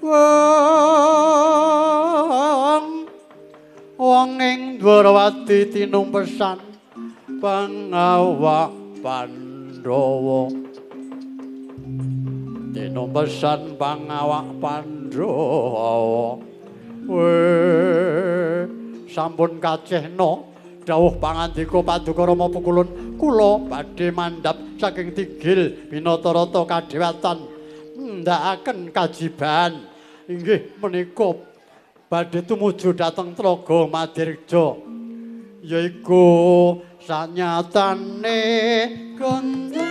Wong wong ing Dwarawati tinumpesan pangawak Pandhawa. Tinumpesan pangawak Pandhawa. Weh, sampun kacehna dawuh pangandika Paduka Rama Pukulun kula badhe mandhap saking tigil Binatarata kadewatan ndhakaken kajiban inggih menika badhe tumuju dhateng Tlaga Madirja yaiku sanyatane gonjang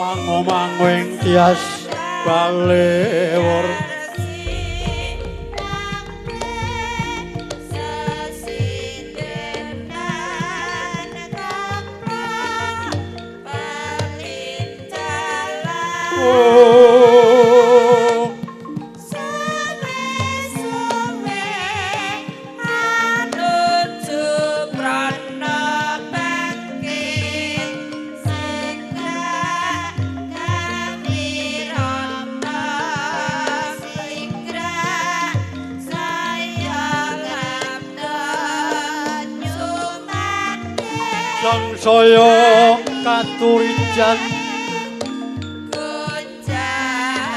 mango-mango ing tias balewur saya katurijan gonjang.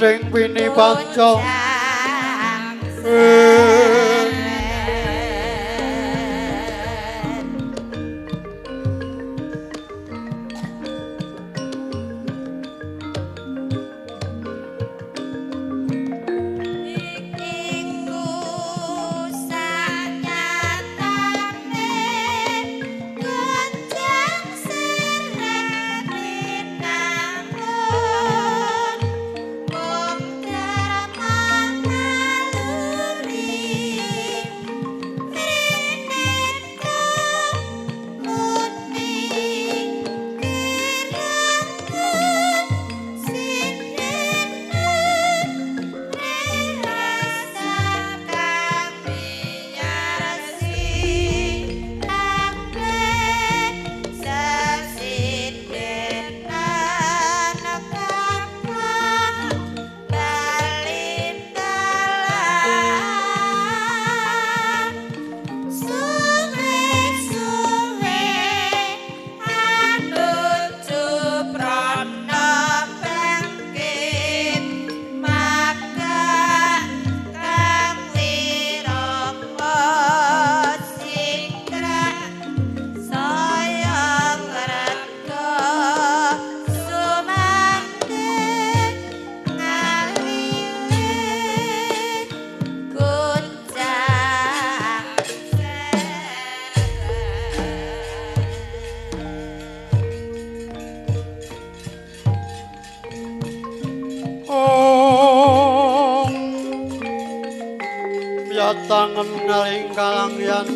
Sing pinipanca Tangen ngaling kalangyan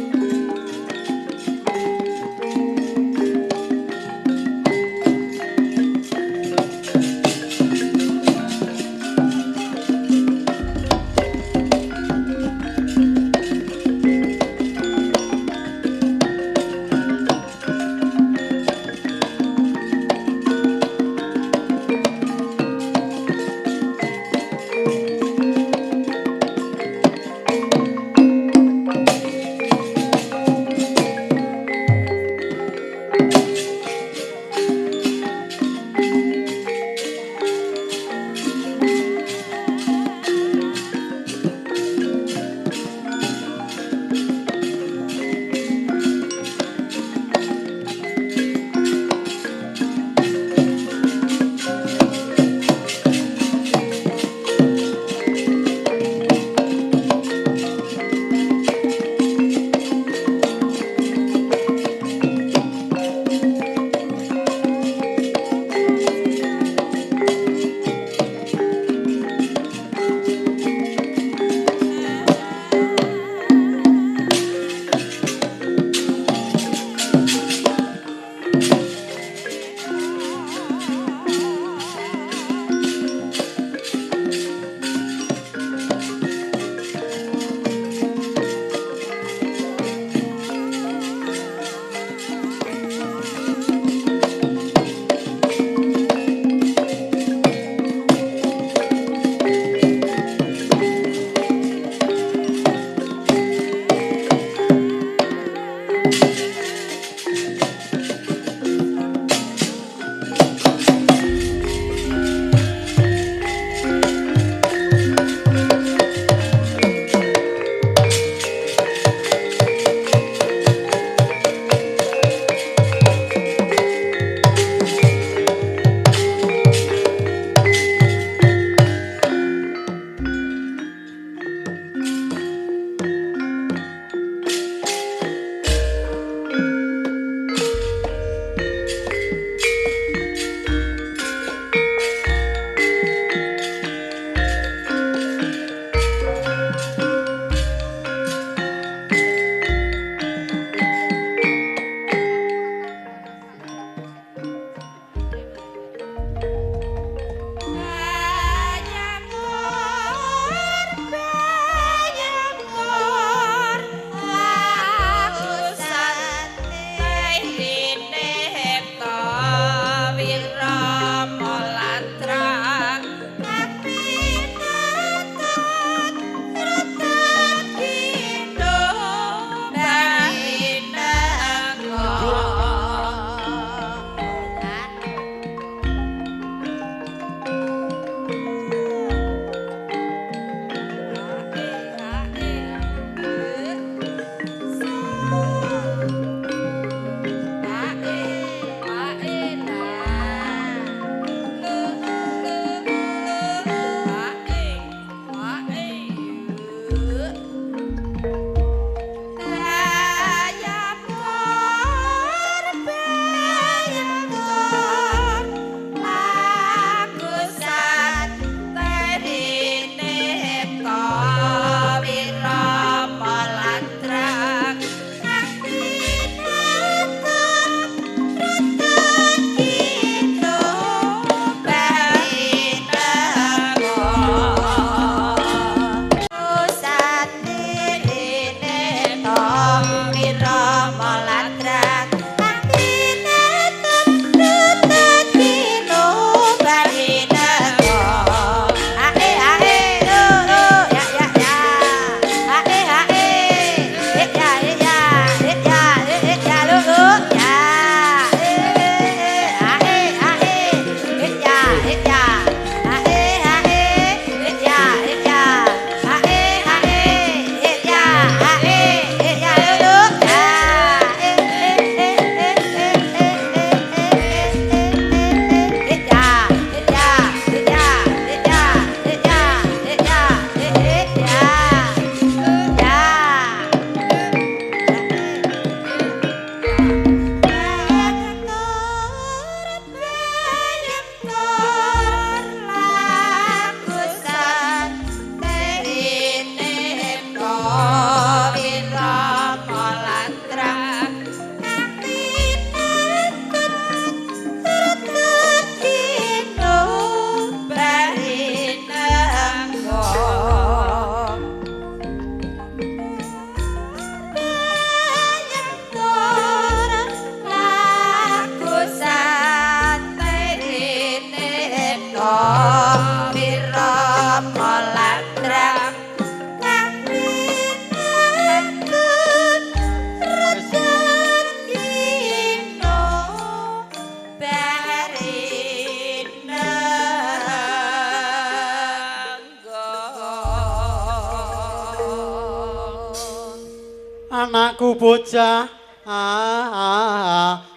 Anakku bocah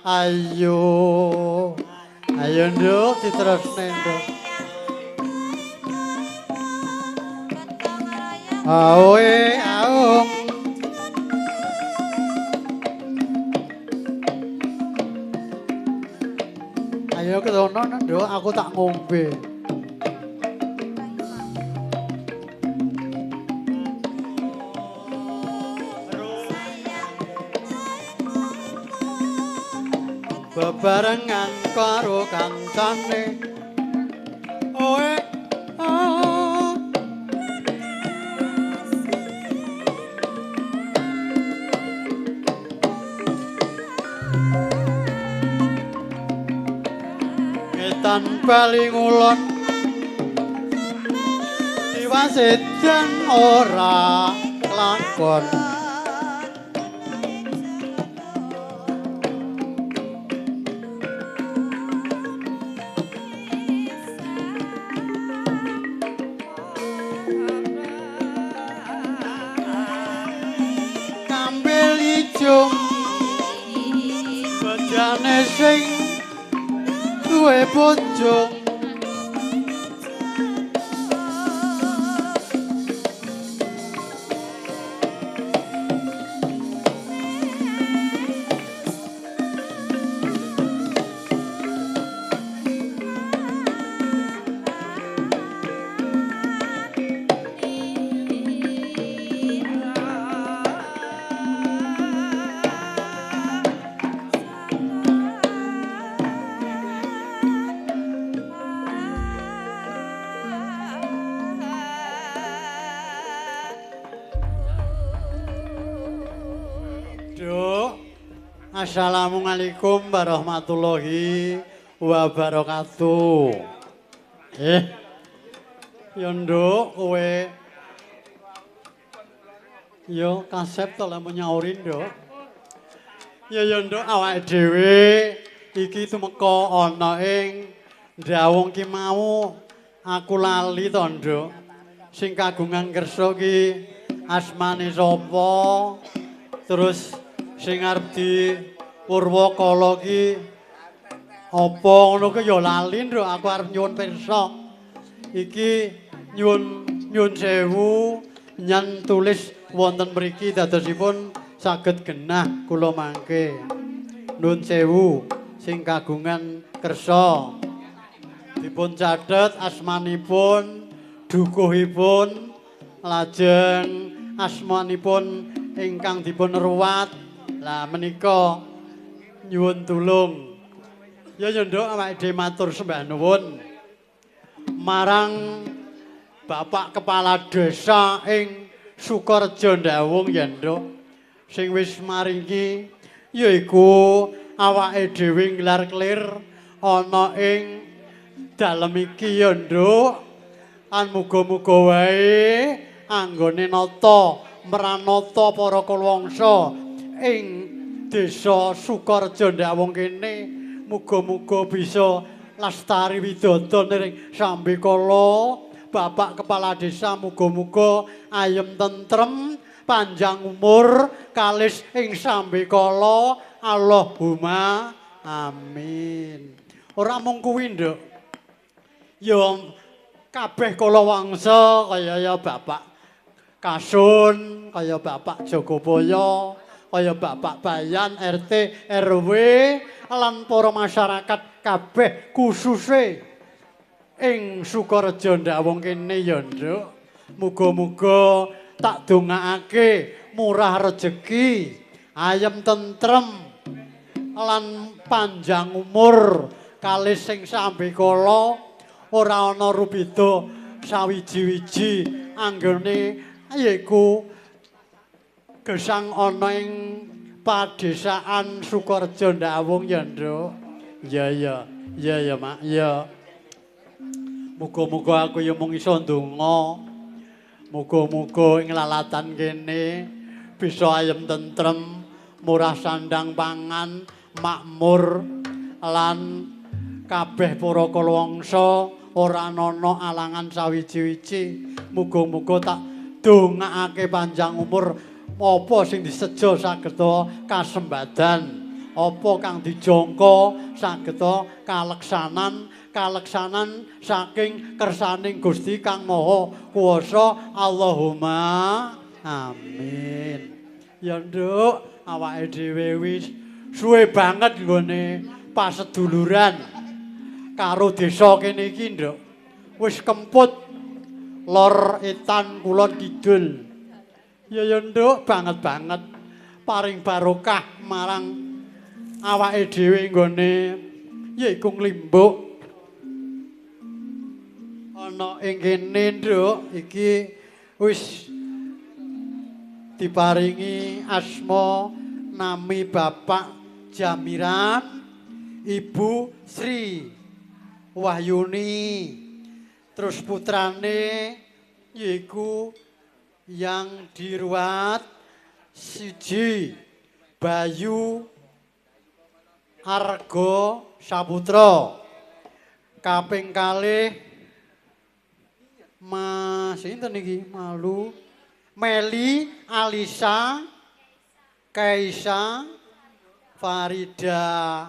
ayo ayo nduk diterusne nduk. Aoe aung ayo kerono nduk aku tak ngombe. Bebarengan karo kancane oe oh. Ngetan bali ngulon diwasedan ora lakon. Bejane sing duwe bojo Assalamualaikum warahmatullahi wabarakatuh. Yo nduk kowe. Yo kasep to lek nyauri nduk. Ya ya nduk awake dhewe iki tumeka ana ing Ndawung ki mau aku lali to nduk. Sing kagungan kersa ki asmane sapa? Terus sing arep di Purwakala ki apa ngono ki ya lali nduk aku arep nyuwun pirsa. Iki nyuwun sewu nyen tulis wonten mriki dadosipun saged genah kula mangke. Nyuwun sewu sing kagungan kersa. Dipun catet asmanipun, dukuhipun, lajeng asmanipun ingkang dipun ruwat. Lah menika nyuwun tulung. Ya ya nduk awake dhewe matur sembah nuwun marang Bapak Kepala Desa ing Sukorejo Ndawung ya nduk sing wis maringi yaiku awake dhewe nglar-klir ana ing dalem iki ya nduk. An muga-muga wae anggone nata mranata para kalawangsa ing desa Sukorejo Ndawung kene muga-muga bisa lestari widodo ning sambekala. Bapak Kepala Desa muga-muga ayem tentrem, panjang umur, kalis ing sambekala. Allahumma amin. Ora mung kuwi nduk. Ya kabeh kalawangsa kaya ya Bapak Kasun, kaya Bapak Jogobaya, kaya Bapak Bayan, RT, RW, lan para masyarakat kabeh khususe ing Sukorejo Ndawung kene ya nduk. Muga-muga tak dongakake murah rejeki, ayem tentrem lan panjang umur, kalis sing sambekala, ora ana rubeda sawiji-wiji anggone yaiku gesang ana ing padesaan Sukorejo Ndawung ya nduk. Ya ya, ya ya Mak, ya. Muga-muga aku ya mung iso ndonga. Muga-muga ing lalatan kene bisa ayem tentrem, murah sandang pangan, makmur lan kabeh para kalawangsa ora ana alangan sawiji-wiji. Muga-muga tak dongakake panjang umur, apa sing disejo sageda kasembadan, apa kang dijangka sageda kaleksanan, kaleksanan saking kersaning Gusti Kang Maha Kuwasa. Allahumma amin. Ya nduk, awake dhewe wis suwe banget nggone paseduluran karo desa kene iki, nduk. Wis kemput lor etan kulon kidul. Ya ya nduk, banget-banget paring barokah marang awake dhewe nggone yaiku nglimbuk ana ing kene, nduk. Iki wis diparingi asma nami Bapak Jamiran, Ibu Sri Wahyuni, terus putrane yaiku yang diruat siji Bayu Argo Saputra, kaping kalih Mas sinten iki malu Meli Alisa Kaisa Farida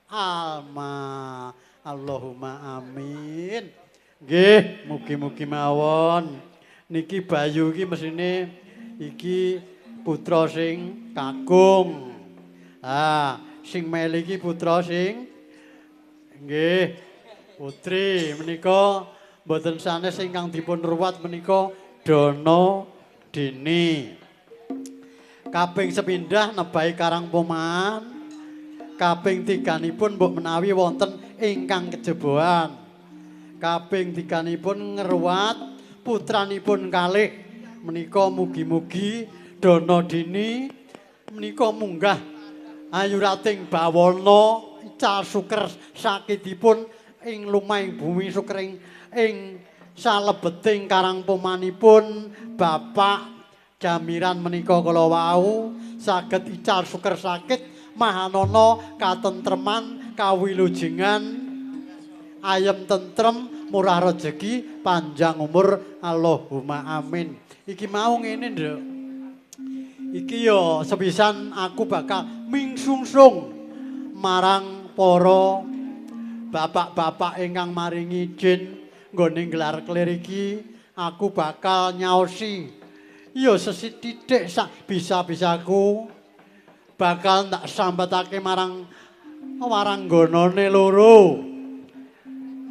Alma. Allahumma amin. Nggih, mugi-mugi mawon. Niki Bayu iki mesine iki putra sing kakung. Ah, sing Meli iki putra sing nggih putri. Menika mboten sanes ingkang dipun ruwat menika Dono Dini. Kaping sepindah nebai Karang Pomahan, kaping tiganipun mbok menawi wonten ingkang kejebohan. Kaping tiganipun ngruwat putranipun kalih menika mugi-mugi Dono Dini menika munggah ayurating bawana ical suker sakitipun ing lumahing bumi sukering ing salebeting Karang Pomanipun Bapak Jamiran menika kala wau saged ical suker sakit mahanana katentreman kawilujengan ayem tentrem murah rejeki panjang umur. Allahumma amin. Iki mau ngene, Nduk. Iki yo sepisan aku bakal mingsungsung marang para bapak-bapak ingkang maringi izin nggone gelar kelir iki. Aku bakal nyaosi ya sesithik sak bisa-bisaku, bakal tak sambatake marang warangganane loro.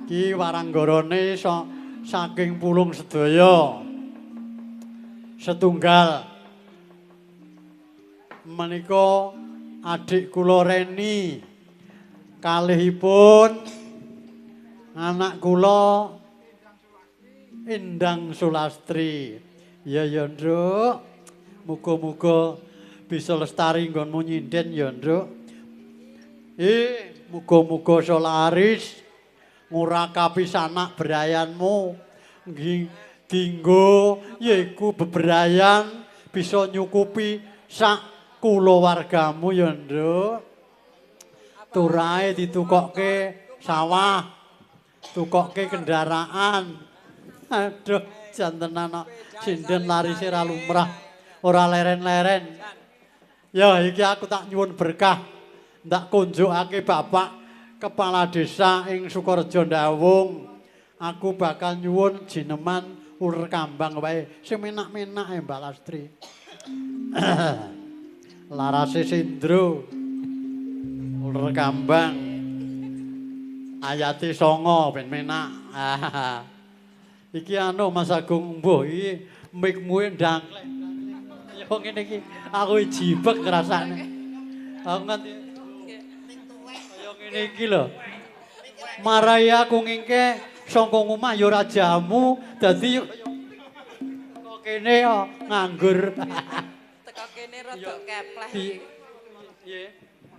Iki waranggarane saking pulung sedaya. Setunggal menika adik kula Reni, kalihipun anak kula Endang Sulastri. Ya ya nduk, muga-muga bisa lestari nggonmu nyinden ya nduk. Muga-muga iso laris ngurakapi sanak brayanmu nggih dinggo yaiku bebrayan bisa nyukupi sak kulawargamu ya nduk. Turahe ditukokke sawah, tukokke kendaraan. Aduh, jantenan kok sinden larise ra lumrah, ora leren-leren. Ya iki aku tak nyuwun berkah, ndak kunjukake Bapak Kepala Desa ing Sukorejo Ndawung. Aku bakal nyuwun jineman uler kambang wae sing menak-menak e Mbak Lastri. Larase sindro uler kambang ayate 9 ben menak. Iki anu Mas Agung mbuh iki mikmu ndang. Ya ngene iki aku jibek rasane. Aku nganti kaya ngene iki lho. Marai aku ngingke saka ngomah ya ora jamu, dadi kok kene yo nganggur. Teko kene rada kepleh.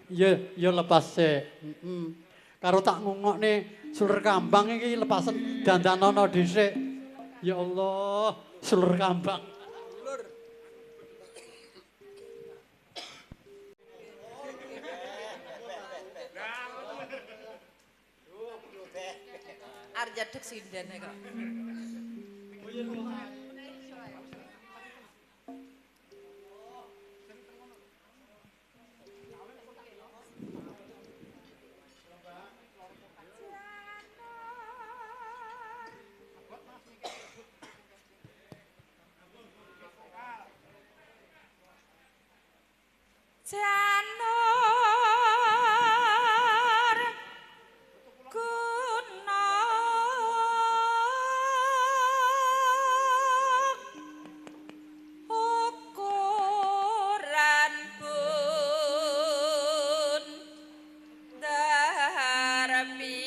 Iya, ya lepas sik. Heeh. Karo tak ngungokne Sulur kambang iki lepasen dandanono dhisik. Ya Allah, sulur kambang. Arep jedhek sindene kok. Janur gunung ukuran pun darmi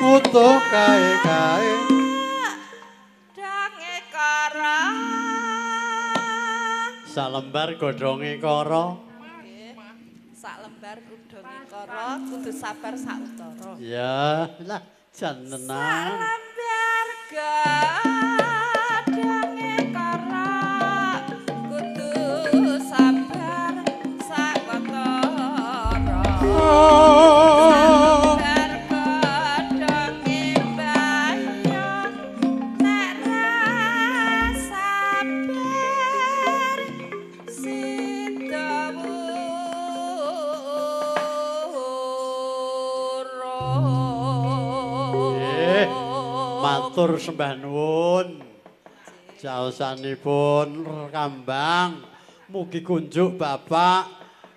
Butuh kae-kae dange kara salembar godhonge kara. Nggih, sak lembar godhonge kara kudu sabar sak utara. Ya lah jan tenan. Salembar godhonge kara kudu sabar sak utara. Matur sembah nuwun jaosanipun Kambang, mugi kunjuk Bapak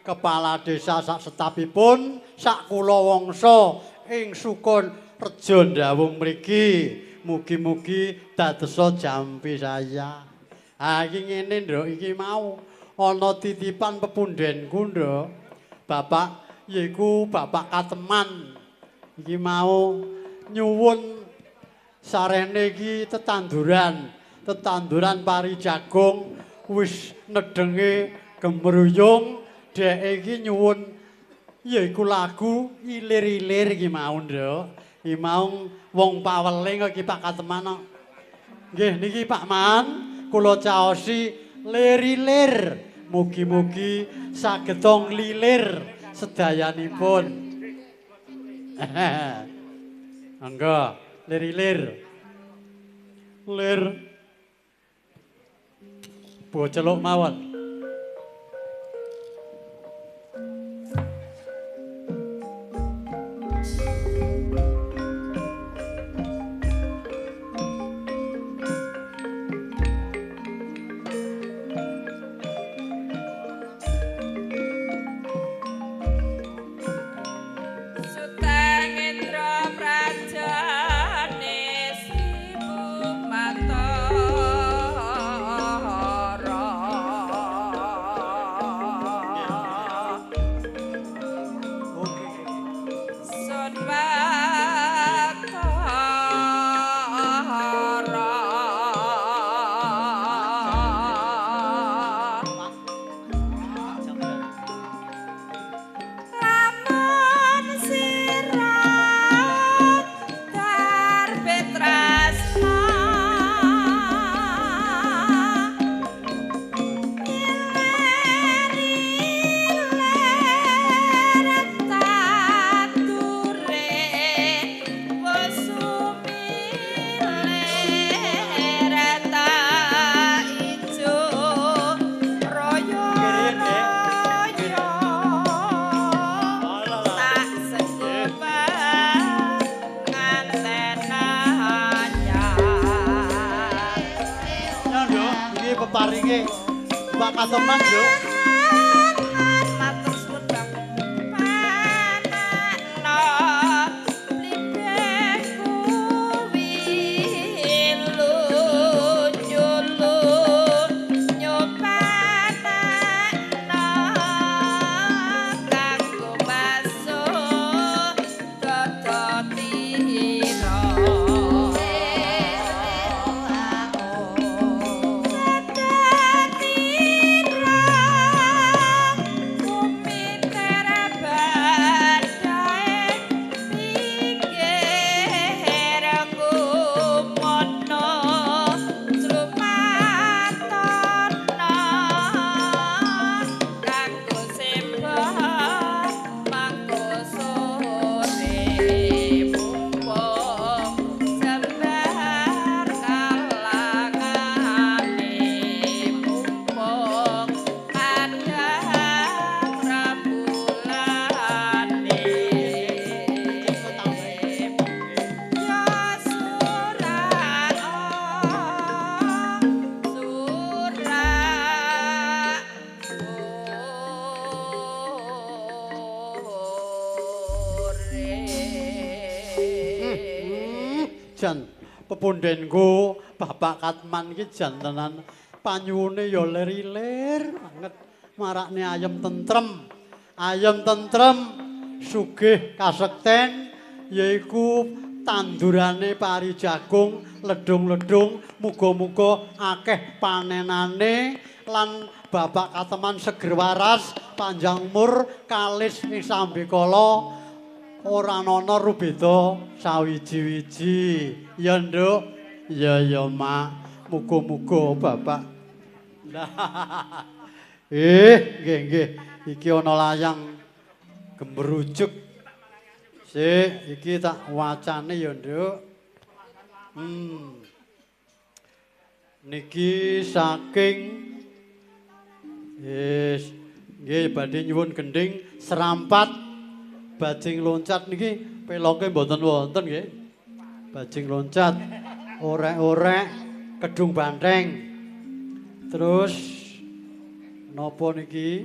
Kepala Desa sak setapipun sak kula wangsa ing Sukun Rejo Ndawung mriki. Mugi-mugi dadosa jampi saya. Ha iki ngene, Nduk, iki mau ana titipan pepundhenku, Nduk. Bapak yaiku Bapak Kateman. Iki mau nyuwun sarene iki tetanduran, tetanduran pari jagung wis nedenge gemruyung, dheke iki nyuwun yaiku lagu ilir-ilir iki mau, Nduk. Iki mau wong paweling kok iki Pak Kateman kok. Nggih niki Pak Man, kula caosi lir-ilir. Mugi-mugi saged nglilir sedayanipun. Monggo, lir-ilir. Lir. Boceluk mawon. Suteng Indra Prajane Sribu Matara. Sun Batara. Lamun sirat darbet tresna ilir-ilir tature wesumilir ta ijo royo royo tak senggupan nganten anyar. Ya, Nduk, iki peparinge Pak Kateman, Nduk. Matur suwun Bang. Panakno blimbing kuwi lunyulu nyopanakno kanggo basuh dada tira. Jembar kalangane mumpung padhang rembulane. Ya surak surak Jan pepundhenku Bapak Katman iki jan tenan panyuwune ya lir-ilir banget marakne ayem tentrem. Ayem tentrem sugih kasekten yaiku tandurane pari jagung ledung-ledung muga-muga akeh panenane lan Bapak Kateman seger waras panjang umur kalis ing sambekala ora ana rubeda sawiji-wiji. Ya, Nduk. Ya ya, Mak. Muga-muga Bapak. Nggih nggih. Iki ana layang gemrujuk. Sik, iki tak wacane ya, Nduk. Niki saking yes, nggih badhe nyuwun gendhing serampat bajing loncat niki peloke mboten wonten nggih. Bajing loncat, orek-orek, kedung banteng. Terus napa niki?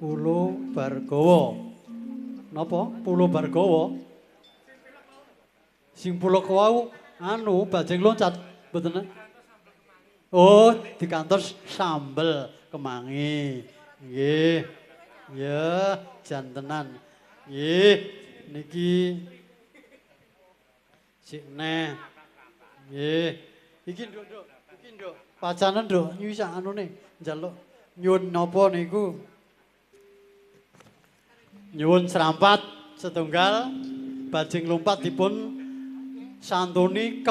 Pulo Bargawa. Napa? Pulo Bargawa. Sing pulo wau Anu bajing loncat mboten? Oh, dikantos sambel kemangi. Nggih. Ya, jantenan. Nggih, niki sik neh. Nggih. Iki nduk, nduk. Iki nduk. Pacanen nduk, nyuwi sak anune njaluk nyuwun napa niku? Nyuwun serampat setunggal bajing lompat dipun santuni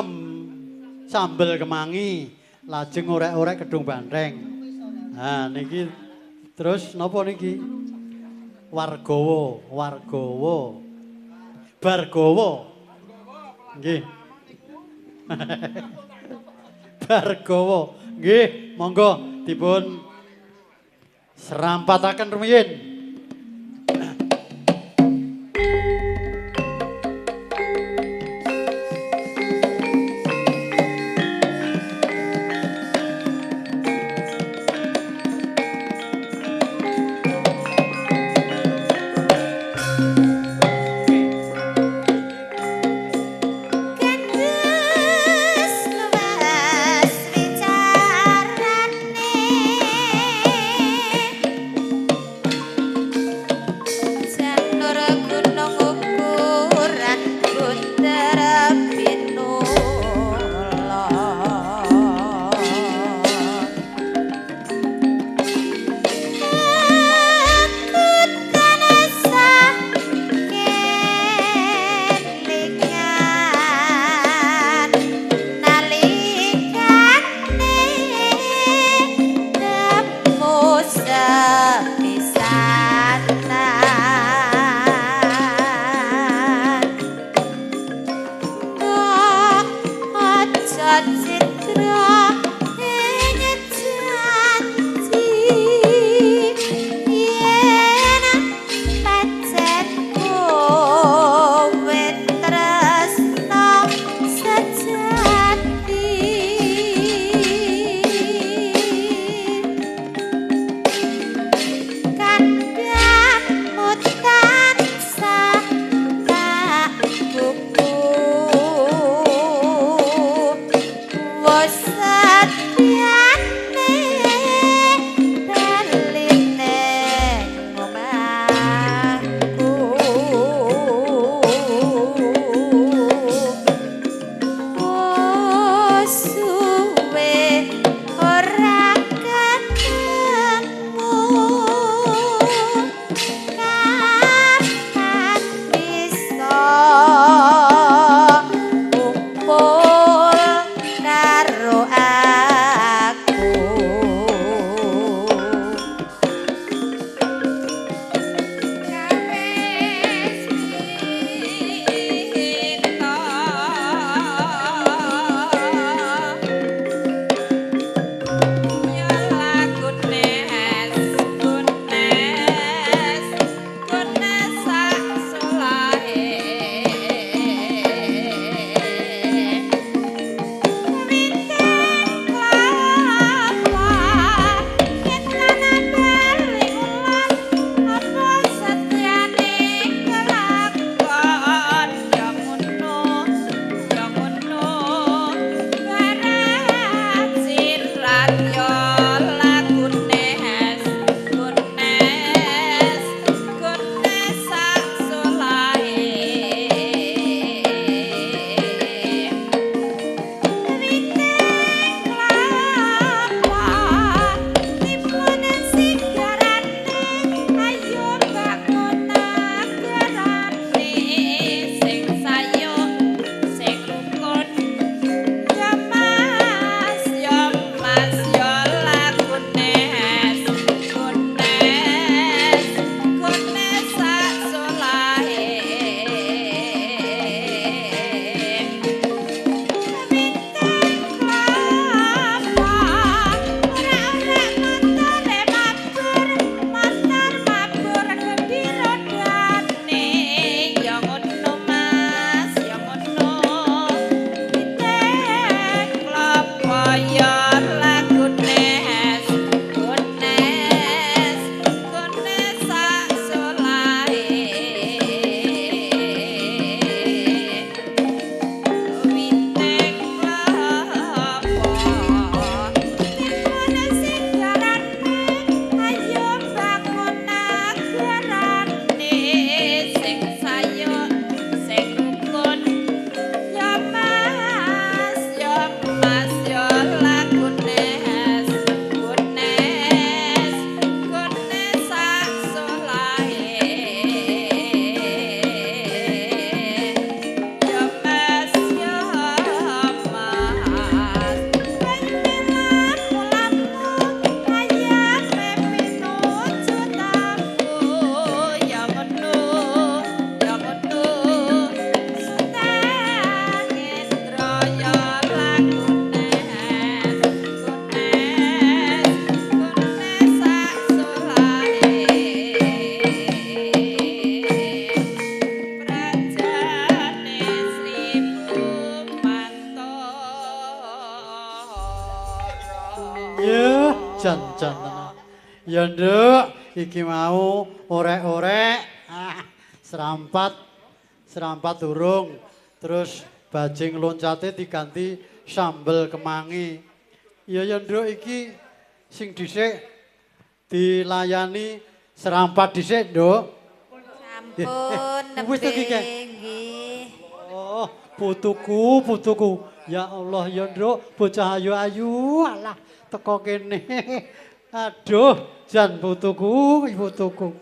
sambel kemangi lajeng orek-orek Kedung Banteng. Nah niki terus napa niki? Wargawa, Wargawa. Bargawa. Nggih. Bargawa. Nggih, monggo dipun serampataken rumiyin. Gendhes luwes wicarane. jan-jan tenan. Ya Nduk, iki mau orek-orek, ah, serampat, serampat urung. Terus bajing loncate diganti sambel kemangi. Iya ya Nduk, iki sing dhisik dilayani serampat dhisik, Nduk. Sampun Wis to nembe iki, Kek? nggih. Oh, putuku, putuku. Ya Allah ya Nduk, bocah ayu-ayu, alah teko kene. Aduh, jan putuku, putuku.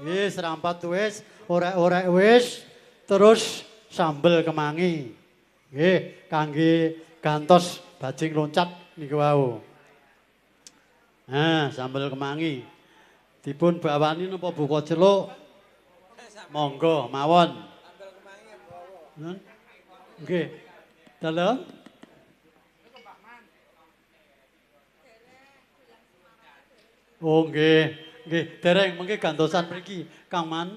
Wis rampat wis, orek-orek wis, terus sambel kemangi. Nggih, kangge gantos bajing loncat niku wau. Nah, sambel kemangi. Dipun bawani napa buka celuk? Monggo mawon. Nggih. Dalem? Oh nggih, nggih, dereng mengke gantosan mriki, Kang Man.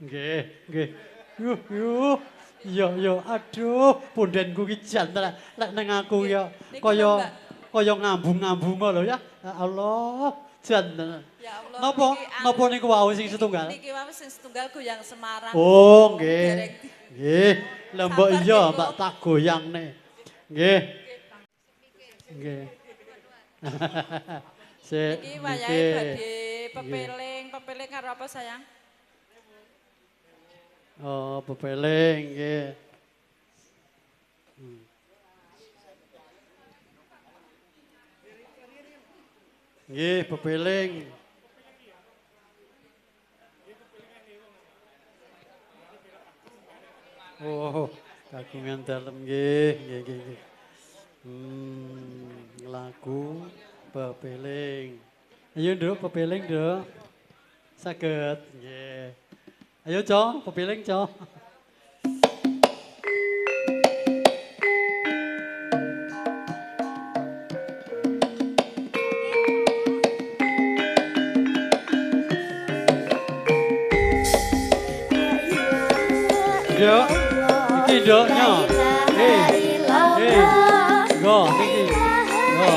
Nggih, nggih. Yuh, yuh. Iya, iya, aduh, pundhenku ki jan lek nang aku ya kaya kaya ngambung-ngambung lho ya. Ya Allah, jan. Ya Allah. Napa? Napa niku wau sing setunggal? Niki wau sing setunggal goyang Semarang. Oh, nggih. Nggih. Lah mbok iya, Mbak tak goyangne. Nggih. Nggih. Sik niki wayahe badhe pepeling, pepeling karo apa sayang? Oh, pepeling nggih. Nggih, pepeling. Oh, kagungan dalem nggih, nggih, nggih, nggih. Lagu pepeling. Ayo Nduk, pepeling Nduk. Saged, nggih. Ayo, Co, pepeling, Co. Nduk, iki Nduk nyo. Eh, eh, nggo niki. Nggo.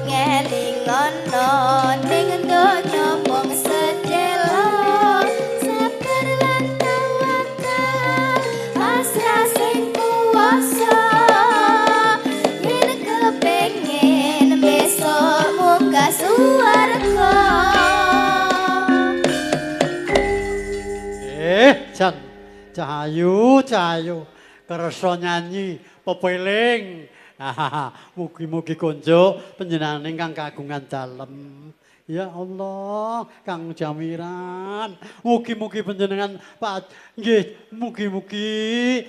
Ngelingono ning donya mung sedelo, sabar lan tawakal pasrah sing kuwasa. Yen kepengin besok munggah suwarga. Jan Cahayu, Cahayu kersa nyanyi pepeling. Mugi-mugi konjuk panjenengan ingkang kagungan dalem. Ya Allah, Kang Jamiran, mugi-mugi panjenengan Pak nggih, mugi-mugi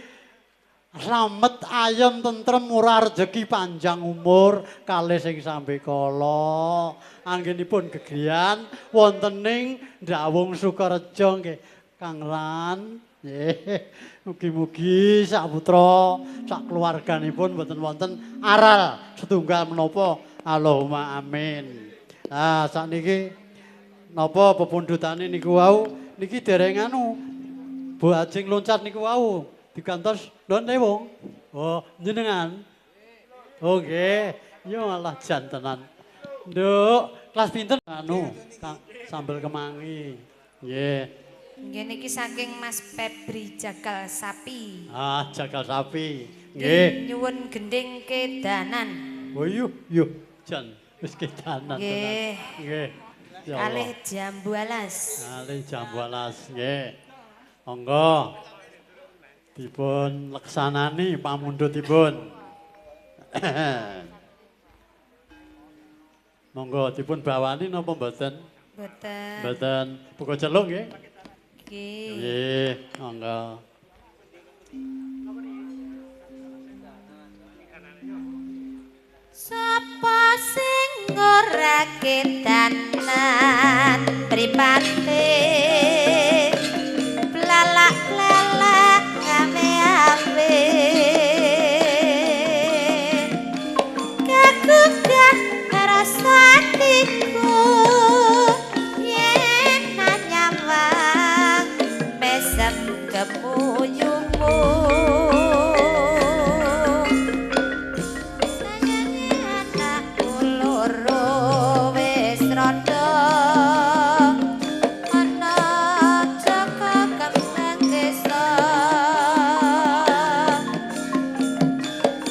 slamet ayem tentrem murah rejeki panjang umur kalih sing sambe kala. Anggenipun gegriyan wonten ing Ndawung Sukarejo nggih Kang Ran. Nggih, mugi-mugi sak putra, sak keluarganipun mboten wonten aral setunggal menapa. Allahumma amin. Nah, sakniki napa pepundhutane niku wau niki dereng anu Bu Ajeng loncat niku wau digantos nonton wong. Oh, jenengan. Oh nggih, yo malah jan tenan. Nduk, kelas pinten anu sambel kemangi. Nggih. Nggih niki saking Mas Febri Jagal Sapi. Ah, Jagal Sapi. Nggih. Nyuwun gending kedanan. Oh iya, yo jan wis kedanan tenan. Nggih. Nggih. Ya Allah. Kalih jambu alas. Kalih jambu alas, nggih. Monggo dipun leksanani pamundhutipun. Monggo dipun bawani napa mboten? Mboten. Mboten. Buka celuk nggih. Nggih. Nggih, monggo. Sapa sing ora kedanan mripate blalak-blalak ame-ame kagugah rasa atiku yen nyawang mesem kepuyumu. Sayange anakku loro wis rondo ana Jaka kembang desa.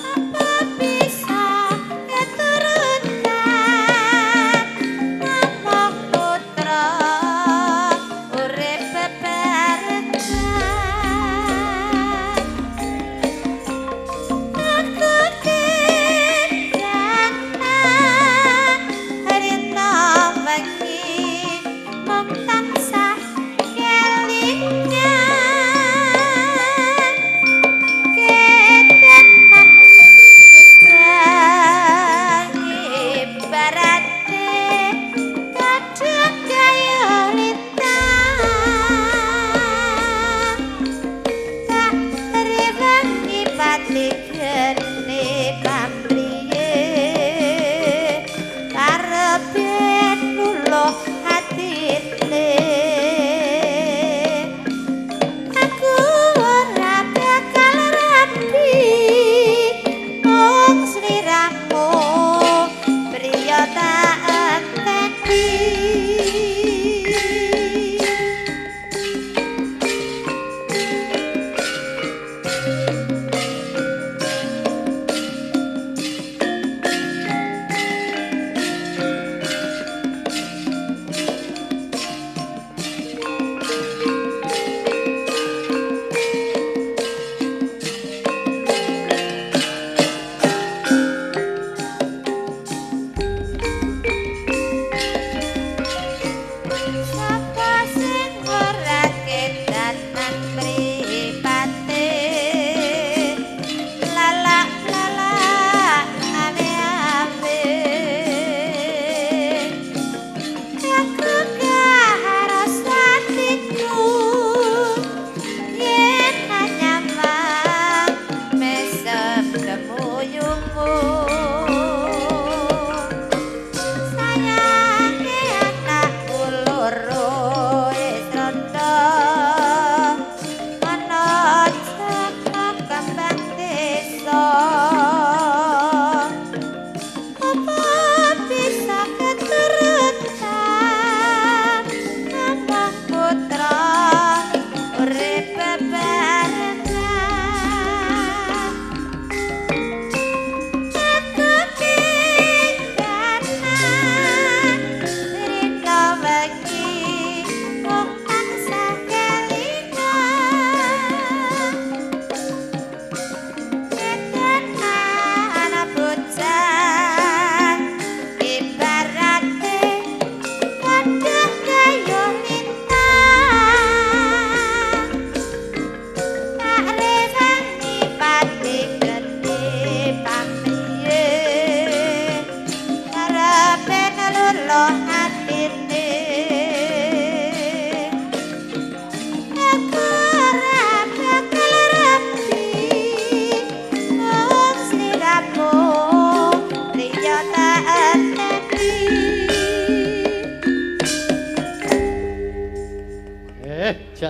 Apa bisa keturunan ngomong putra urip bebarengan. Aku kedanan rina wengi mung tansah kelingan. Kedanan gudang ibarate kadung kaya lintang. Tak rewangi pati gene pamriye karepe luluh atine. Aku ora bakal rabi mung sliramu priya tak enteni. Sapa sing ora kedanan mripate lalak-lalak ame-ame aku kaharas atiku yen nyamang mesem kemuyumu. Sayange anakku loro wis rondo ana Jaka kembang desa.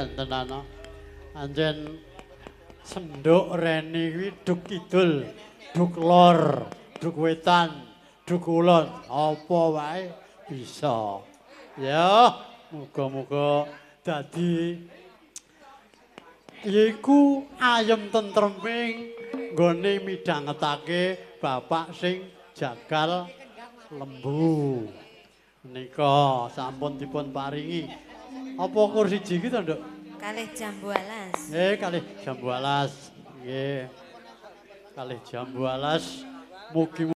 Jan tenan. Anjen senduk reni kuwi duk kidul, duk lor, duk wetan, duk kulon, apa wae bisa. Ya, muga-muga dadi yaiku ayem tentreming nggone midhangetake bapak sing jagal lembu. Menika sampun dipun paringi. Apa kursi siji iki to, Nduk? Kalih jambu alas. Nggih, kalih jambu alas. Nggih. Kalih jambu alas. Mugi